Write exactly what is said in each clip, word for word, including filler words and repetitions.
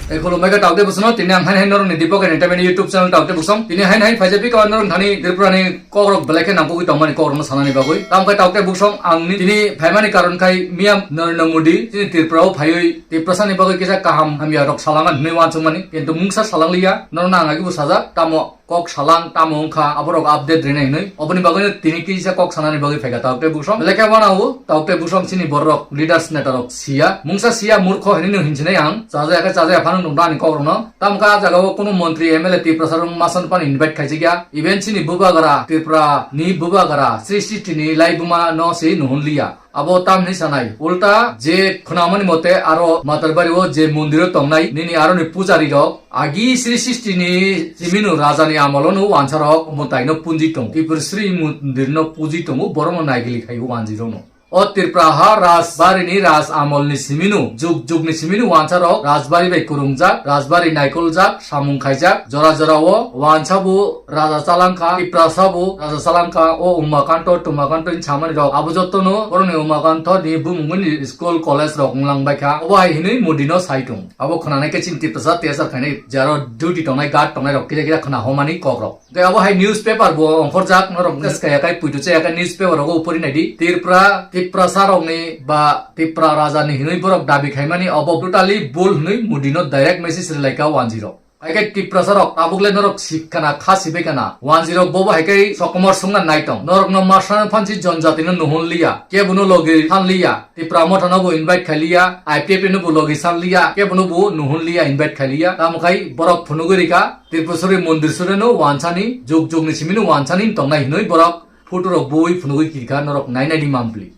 Tei khulumbai khe Taukte Buksong no, tini ang hain hain norokni Deepak Entertainment YouTube channel Taukte Buksong. Tini hain hain phaijak phi khe norok thani Tripura ni kokrok belai khe nangkukgwi tongmani kokrokno sanani bagwi. Tamo khe Taukte Buksong ang ni tini phaimani karon khai miyam Narendra Modi chini Tripura o phaiwi Tiprasa ni bagwi kisa kaham hamya rok salangna hinwi uansukmani. Kintu mungsa salangliya, norokno ang agi bo sajak, tamo kok salang tamo wngkha, aborok update rina hinwi. Oboni bagwino tini kisa kok sanani bagwi phaikha Taukte Buksong. Belai khe wanao Taukte Buksong chini bororok leaders netarok siya. Mungsa siya murkho hinwi no hinchinai ang. Chajaya khe chajaya phano nukna ani kokrokno. Tamkha ah jagao kunu montri M L A Tiprasa rok masan phano invite khaijakya. Even chini bubagra Tripura ni bubagra Sri Srishti ni laibuma no se nuhunliya. Abo tamni sanai. Ulta je khwnamani mote aro Matarbari o je mondiro tongnai nini aroni pujari rok agi Sri Srishti ni simino raja ni amolo no wansa rok mwtai no punji tongo. Tripur Sri mondir no puji tongo, borok no naigili khai wanji rok no. O Tripura ha Rajbari ni raj amol ni simino, jug jug ni simino wansa rok Rajbari bai kurungjak, Rajbari naikoljak, samung khaijak, jora jora o wansa bo raja chalangkha, Tiprasa bo raja chalangkha, o Umakanto, Tumakanto ni samani rok. Abo jotono borokni Umakanto ni bumungni school, college rok wnglang baikha. Obo hai hinwi Modi no sai tong. Abo khwnanai khe chini Tiprasa T S R khainai jaro duty tongnai, guard tongnai rok kisa kisa khwna homani kok rok. Tei abo hai newspaper bo ongkhorjak, norok teskaya kai puitu chaya kai newspaper rogo upori naidi. Tripura, Tiprasa rokni ba Tipra raja ni hinwi borok dabi khaimani obo totally bul hinwi Modi no direct message rilaika wanji rok. Hai khe Tiprasa rok tabuk le norok sikkana kha sibai kana. Wanji rok bobo hai khe sokomor songna nai tong. Norok no masana phansi jonjati no nuhun liya. Kebo no logi than liya. Tipra motha no bo invite khai liya. I P F no bo logi san liya. Kebo no bo nuhun liya, invite khai liya. Tamo khai borok phunugwi rika. Tripura Suri mondir suri no wansani jug jug ni simi no wansani tong nai hinwi borok photo rok bui phunugwi kirka norok nai nai di mampli.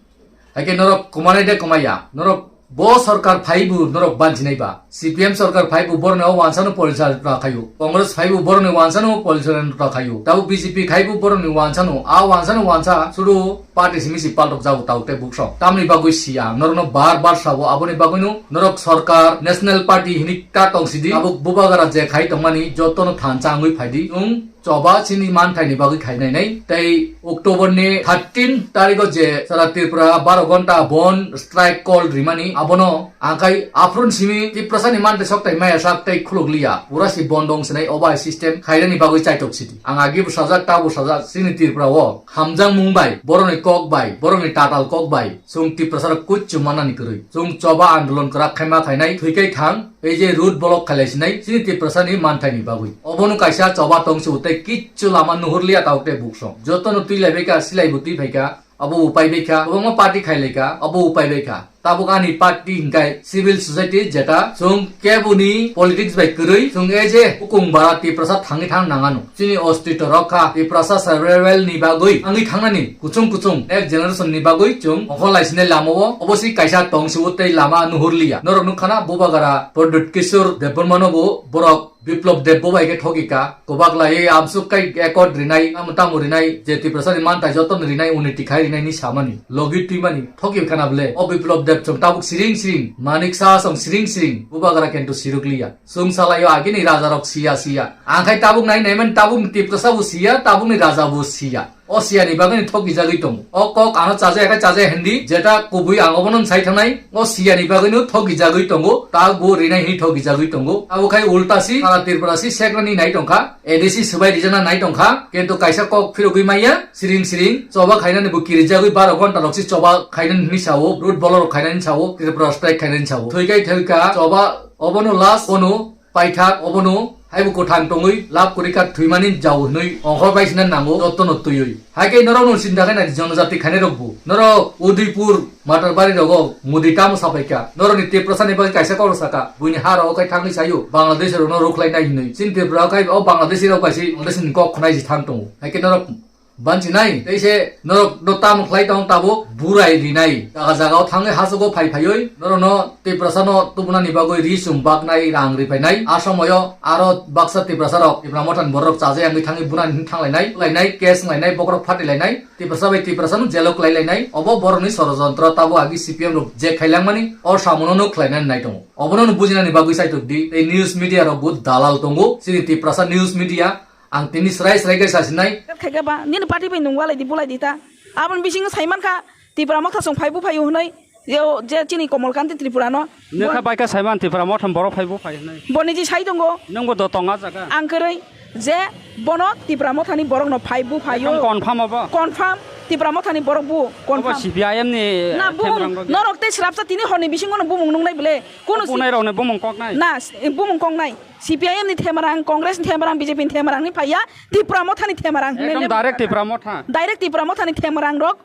Hai khe norok kwmanai de kwmaya. Norok bo sorkar phaibu norok bansinai ba. C P M sorkar phaibu boroni o wansano polichal ta khayu. Congress phaibu boroni wansano polichal ta khayu. Tabo B J P khaibu boroni wansano. A wansano wansa sudu party simi si paltok jago tau te buksong. Tamni bagwi siya. Norokno bar bar sabo aboni bagwino norok sorkar national party hini ta tong sidi. Abo bubagara je khai tongmani jotono thansa wngwi phaidi. Chwng choba chini manthaini bagwi khainai nai. Tei October ni thirteen tarigo je sara Tripura baro ghonta bon strike call rimani abono angkhai aphuru simi Tiprasa ni manthai sok tai maya sak tei khuluk liya. Pura si bon dong sinai obai system khainani bagwi chaitok sidi. Ang agi bo sajak ta bo sajak chini Tripura o hamjang mung bai, boroni kok bai, boroni tatal kok bai. Chwng Tiprasa rok kuchu manani kwrwi. Chwng choba andolon kwrak khaima khainai thwikai thang. Ei je road block khailai sinai chini Tiprasa ni manthai ni bagwi. Obono kaisa choba tong se tei kichu lama nuhur liya tau te buksong. Joto no twi lai bai ka, silai bo twi phai ka, abo upai bai ka, kwbangma party khailai ka, abo upai bai ka. Tabuk ani party hingkai civil society jeta chwng keboni politics bai kwrwi chwng ei je ukung bara Tiprasa thangwi thang nangano. Chini ostito rok kha Tiprasa survival ni bagwi thangwi thangnani kuchung kuchung next generation ni bagwi chwng okhol lai sinai lama o obo si kaisa tong se tei lama nuhur liya. Norok nukha na bubagara Pradyut Kishore Debbarma no bo borok Biplop Deb bo bai khe thoki ka, kwbak lai amsuk kai accord rinai, tamo tamo rinai, je Tiprasa ni manthai joto no rinai, unity khai rinai ni samani, logi twi mani, thoki khana bwle. O Biplop Deb chwng tabuk siring siring, Manik Saha chwng siring siring, bubagra kento siruk liya. Chwng salai o agini raja rok siya siya. Ang khai tabuk nai nai man tabuk ni Tiprasa bo siya, tabuk ni raja bo siya. O siyani bagwi ni thoki jagwi tongo. O kok ano chaja khe chaja hindi, jeta kubui ang obono sai thangnai. O siyani bagwi no thoki jagwi tongo, ta bo rinai hi thoki jagwi tongo. Abo khai ulta si, sara Tripura si sekrani nai tongkha, A D C swbai rijana nai tongkha, kintu kaisa kok phirogwi maya, siring siring, choba khainani bo kirijagwi baro ghonta rok si choba khainani hinwi sao, road block rok khainani sao, Tripura strike khainani sao. Thwikai thwika, choba obono last, bono paithak obono haibo kwthang tongwi lab kwrwi kha thwimani jao hwnwi ongkhor bai sina nango jotono twiwi. Hai khe norokno sinda khe nai jonojati khainai rokbo. Norok Udaipur Matarbari rogo Modi tamo sapai kha. Norokni Tiprasa ni bagwi kaisa kok saka. Buini ha rogo khai thangwi sayo. Bangladesh rokno rukhlai nai hwnwi. Chini Tripura khai o Bangladeshi rok bai si Bangladesh ni kok khwnai si thang tongo. Hai khe norok Banchi nai, tei se norok no tamo khlai tong tabuk burai rinai. Jaga jaga o thangwi hachugo phai phaiwi norok no Tiprasa no tubuna ni bagwi ri chum baknai rang ri phainai. A somoyo aro baksa Tiprasa rok Tipra motha ni borok rok chajai yangwi thangwi bunani hin thanglainai, lainai, case wnglainai, bokrok phati lainai, Tiprasa bai Tiprasa no jail o kwlai lainai. Obo borok ni sorojontro tabo agi C P M rok je khailangmani o samono no khlainani nai tongo. Obono no bujinani bagwi saitok di tei news media rok bo dalal tongo. Chini Tiprasa news media Ang tini srai srai khe sasinai. Khaikha ba, nini party bai nung walai di, bulai di ta. Aboni bisingo sai mankha, Tipra Motha song phai bu phai hwnwi. Yo, je chini Komolkanti Tripura no. Nokha bai kha saiman Tipra Motha ni borok phai buphai hinwi. Bo niji sai tongo. Nwngbo do tonga jaga. Ang kwrwi je bono Tipra Motha ni borok no phai buphaio. Ekdom confirm obo? Confirm. Tipra Motha ni borok bu confirm. Obo C P I M ni, na, eh, bumung, thebrang rok. Norok tei srapsa tini horni bisingo no bumung nungnai bole. Kuno si- Bunai rok ni bumung koknai. Na, s-, bumung koknai. C P I M ni themarang, Congress ni themarang, B J P ni themarang ni phaiya, Tipra Motha ni themarang hinwi. Ekdom direct Tipra Motha. Direct Tipra Motha ni themarang rok.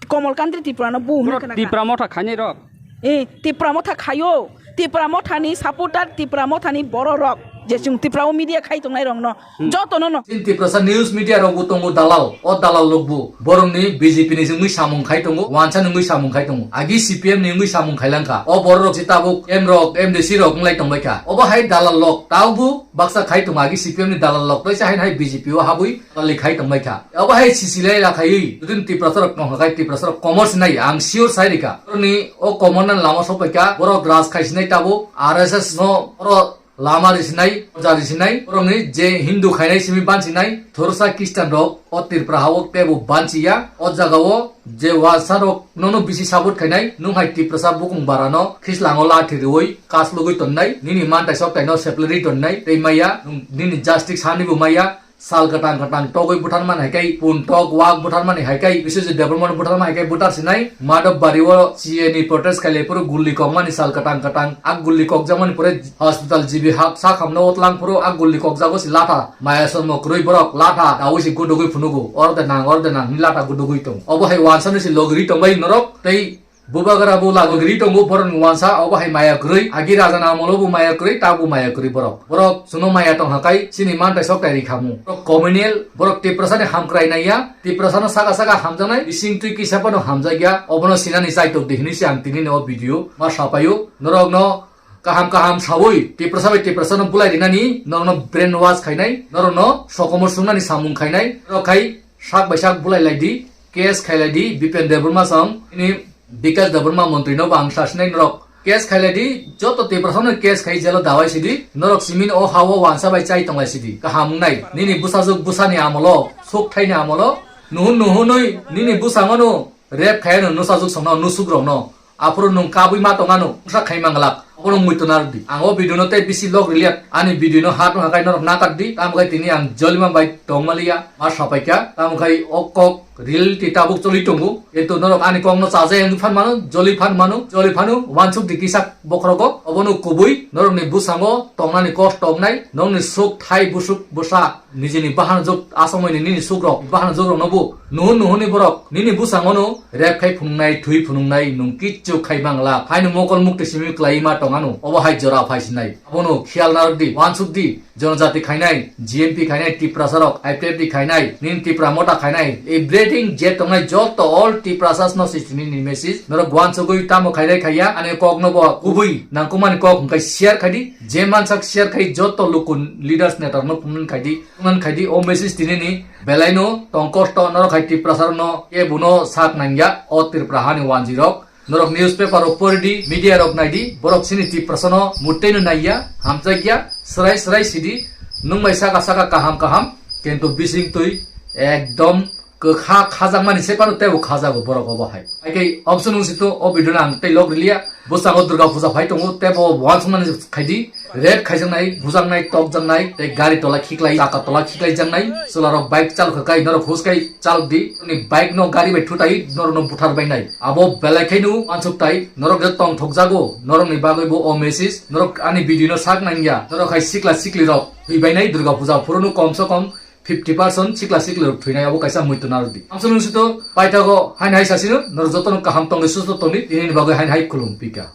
Komolkanti Tripura no bu hwnwi khna kha. Tipra Motha khainai rok. Eh, Tipra Motha khaio. Tipra Motha ni supporter, Tipra Motha ni borok rok. Je chwng Tipra o media khai tongnai rok no. Hmm. Joto no no. Chini Tiprasa news media rok bo tongo dalal. O dalal rok bo borok ni B J P ni wngwi samung khai tongo, wansa ni wngwi samung khai tongo. Agi C P M ni wngwi samung khai lang kha. O borok rok se tabuk M rok, M D C rok wng lai tong bai kha. Obo hai dalal rok tabuk bo baksa khai tongo, agi C P M ni dalal rok tei se hai hai B J P o habwi rally khai tong bai kha. Obo hai sisi lai la khaiwi, jodi Tiprasa rok tong kha khai Tiprasa rok komor sinai, ang sure sai rikha. Oroni o komor nani lama sok pai kha, borok raj khai sinai tabuk, R S S no oro lama ri sinai, puja ri sinai, oroni je Hindu khainai simi ban sinai, thorsa Christian rok o Tripura ha o tebo ban siya, o jaga o je wansa rok nono bisi support khainai, nung hai Tiprasa bukung bara no khislango lathi riwi kas lugui tonnai, nini mantai sok tai no separate tonnai, tei maya, nung nini justice hani bo maya, Sal kwtang kwtang togwi butharmani hai khe, pun tok wak butharmani hai khe, Biswajit Debbarma butharmani hai khe buthar sinai, Madhab Bari o C A ni protest khailai phuru gulli kokmani sal kwtang kwtang, a gulli kokjakmani pore hospital G B hak sak hamno o tlang phuru a gulli kokjago si latha, maya sommo kwrwi borok latha, dawi si gudugwi phunugo, orde nang, orde nang, hinwi latha gudugwi tong. Obo hai wansano si logri tongbai norok, tei Bubagra bo lagogri tongo borokni wansa, obo hai maya kwrwi. Agi raja ni amolo bo maya kwrwi, ta bo maya kwrwi borok. Borok chwngno maya tong hakai, chini mantai sok tai rikhamu. Borok communal, borok Tiprasa ni hamkrai naiya, Tiprasa no saka saka hamjaknai, bising twi kisa phano hamjakya, obono sinani chaitok di hinwi se ang tini ni o video ma sapaio. Norok no kaham kaham sawi, Tiprasa bai Tiprasa no bulai rinani, norok no brainwash khainai, norok no sokomor sungnani samung khainai, norok khai sak bai sak bulai lai di, case khailai di, Bipen Debbarma song, ini Bikash Debbarma montri no bo ang sasinai norok case khailai di, joto Tiprasa no case khai jelo dawai sidi, norok simin o ha o wansa bai chai tonglai sidi. Kaham wngnai, nini bwsajwk bwsani amolo, suk thaini amolo, nuhun nuhunwi nini bwsangno rape khai no nusajwk songno, nusuk rokno. Aphuru nwng kabwi ma tongano, wngsa khai manglak. Obono muitu narwk di. Ang o video no tei bisi log riliya. Ani video no ha tong hakai norok nakar di. Tamo khai tini ang jolima bai tongmaliya. Ma sapai kha. Tamo khai o kok reality tabuk choli tongo. Kintu norok ani kok no chajai wngwi phan mano, joli phan mano, joli phano wansuk di kisa bokhorogo. Obono kubui norokni bwsango tongnani kosto wngnai. Norokni suk thai busuk bwsa. Nijini bahan jok asamoi ni nini sukrok, bahan jok rok no bo nuhun nuhun ni borok nini bwsang ono rep khai phunungnai, thwi phunungnai, nwng kichu khai mangla. Haino mokol mukti simi kwlai ma tong ano, obo hai jora phai sinai. Abono khiyal narwk di, wansuk di, jonojati khainai, G M P khainai, Tiprasa rok, I P F T khainai, nini Tipra Motha khainai, everything je tongnai joto all Tiprasas no sisini ni message. Norok wansugwi tamo khainai khaiya, ani kok no bo kubui nangkukmani kok hwnkhe share khai di, je mansak share khai joto luku leaders neta rok no phunuknani khai di. Wngmani khai di, o message tini ni belai no tong kosto norok hai Tiprasa rok no kebo no sak nangya o Tripura hani wanjwi rok. Norok newspaper rok pori di, media rok nai di, borok chini Tiprasa no mutei no naiya, hamjakya, srai srai sidi, nwng bai saka saka kaham kaham, kintu bising twi ekdom kwkha khajakmani se phano teibo khajago borok obo hai. Haikhe option wng sito o video no ang tei log riliya. Bwskango Durga Puja phai tongo, teibo wansukmani khai di. Rep khaijaknai, bujaknai, tokjaknai, tei gari tola khiklai, chaka tola khiklaijaknai. Chwlarok bike chalokha kai, norok hus kai chalok di. Nini bike no gari bai thutai, norok no buthar bainai. Abo belai khaino wansuk tai, norok je tongthokjago, norok ni bagwi bo o message, norok ani video no sak nangya, norok hai sikla sikli rok thwi bainai Durga Puja phuru no kom se kom fifty percent sikla sikli rok thwinai, abo kaisa muitu narwk di. Amswk nung sito paithago haino hai sasino, norok jotono kaham tongdi, susto tongdi, tini ni bagwi haino hai khulum pika.